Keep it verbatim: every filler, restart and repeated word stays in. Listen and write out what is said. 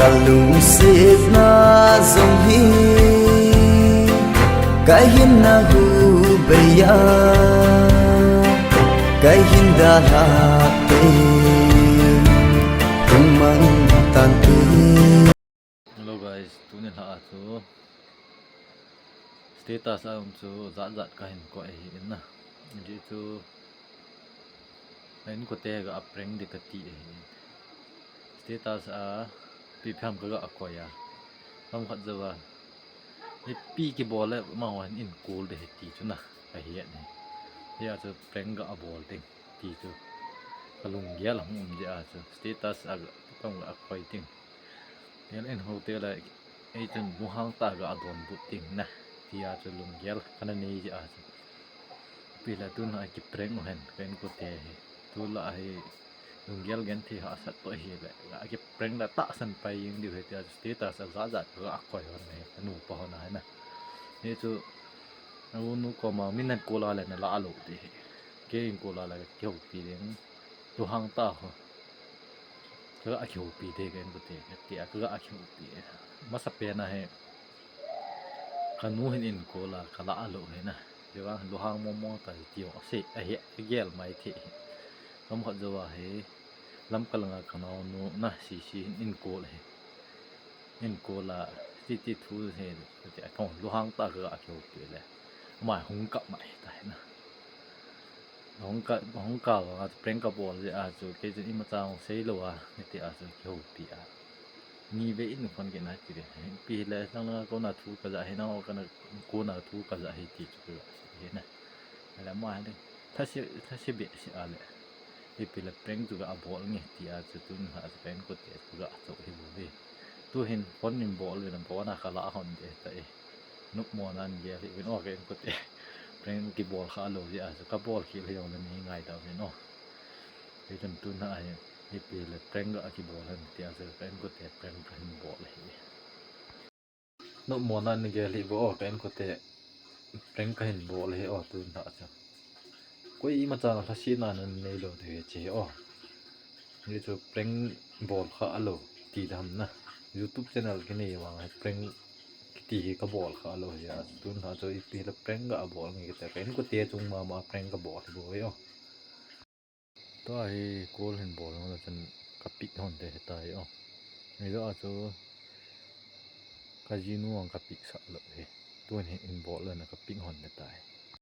Lungsetna jong hi kahin na hu bei a, kahin dalhah te, hung mang tante. Hello guys, tuni lha a chu status a um chu jat jat kahin koi ahi in na. Hijeh chu ka inkote ga prank ding kati ahi. Status a ipi ham kaga koi a, chomkhat jouva ipi kibol le amahon in call ding ahi ti chu na kahet ahi. Hijeh a chu prank ga bol ding ti chu kalunggel hung um jeh a chu status a ga koi ding. Hel in ho te le, ei chun lunghang tah a ga donbut ding na, tia chu lunggel kana nei jeh a chu. Ipi le tun a kiprank u hen ka inkote hi. Tulai hi lunggel genthei hahsat toh hile, ga kiprank le tahsan pai jeng diu ahi tia chu status a jat jat ga koi hon ahi, ka nupa hon ahi na. Hichu, a unu koma min na call a le na la lou ding ahi. Kei in call a le kihoupi ding. Lunghang tah ho. Kaga kihoupi ding ka inkote, katia kaga kihoupi. Masapen a hi kanu hin in call a kala lou ahi na. Hijeh a lunghang mong mong tah ti ho asei ahi, agel mai thei ahi. Chomkhat jouva hi Lamka langa kanaonu na Sisi hin in call ahi. In call a titi thu hi, katia kong lunghang tah kaga kihoupi le, ama hung kap mai tai na. Hung kap, hung kap vang a chu prank kabol jeh a chu kei chun imacha hung sei lou a, hiti a chu kihoupi a. Ni vei in phone kit na ti le. Ipi le, nang nang kona thu kaja hi, nang kona, kona thu kaja hi ti chu kaga sei hi na. Ale ama hi le, thase, thase behseh a le, ipi le prank chu ga bol nge tia chu tun a chu ka inkote chu ga chou hi bou ve. Tu hin phone in bol uvin, phone a kala hon ding tai. Nopmo nan gel hih uvin o ka inkote. Prank kibol kha lou jeh a chu kabol khel hi jong le nei ngaidam uvin o. Hichun tun a hi, ipi le prank ga kibol hen tia chu ka inkote prank kahin bol ahi. Nopmo nan gel hih uvin o ka inkote. Prank kahin bol ahi o tun a chu. Koi imacha lhasetna nanei lou ding ahi che o. Hichu prank bol kha lou ti dam na. YouTube channel kinei vang a prank kiti hi kabol kha lou ahi a. Tun a chu ipi le prank ga bol nge kati a, ka inkote chung mama prank kabol hi bou ahi o. Tua hi call hin bol hon chun ka pick hon te hitai o. Hijeh a chu ka jinu ang ka pick sah lou hi. Tun hi in bol le na ka pick hon te tai.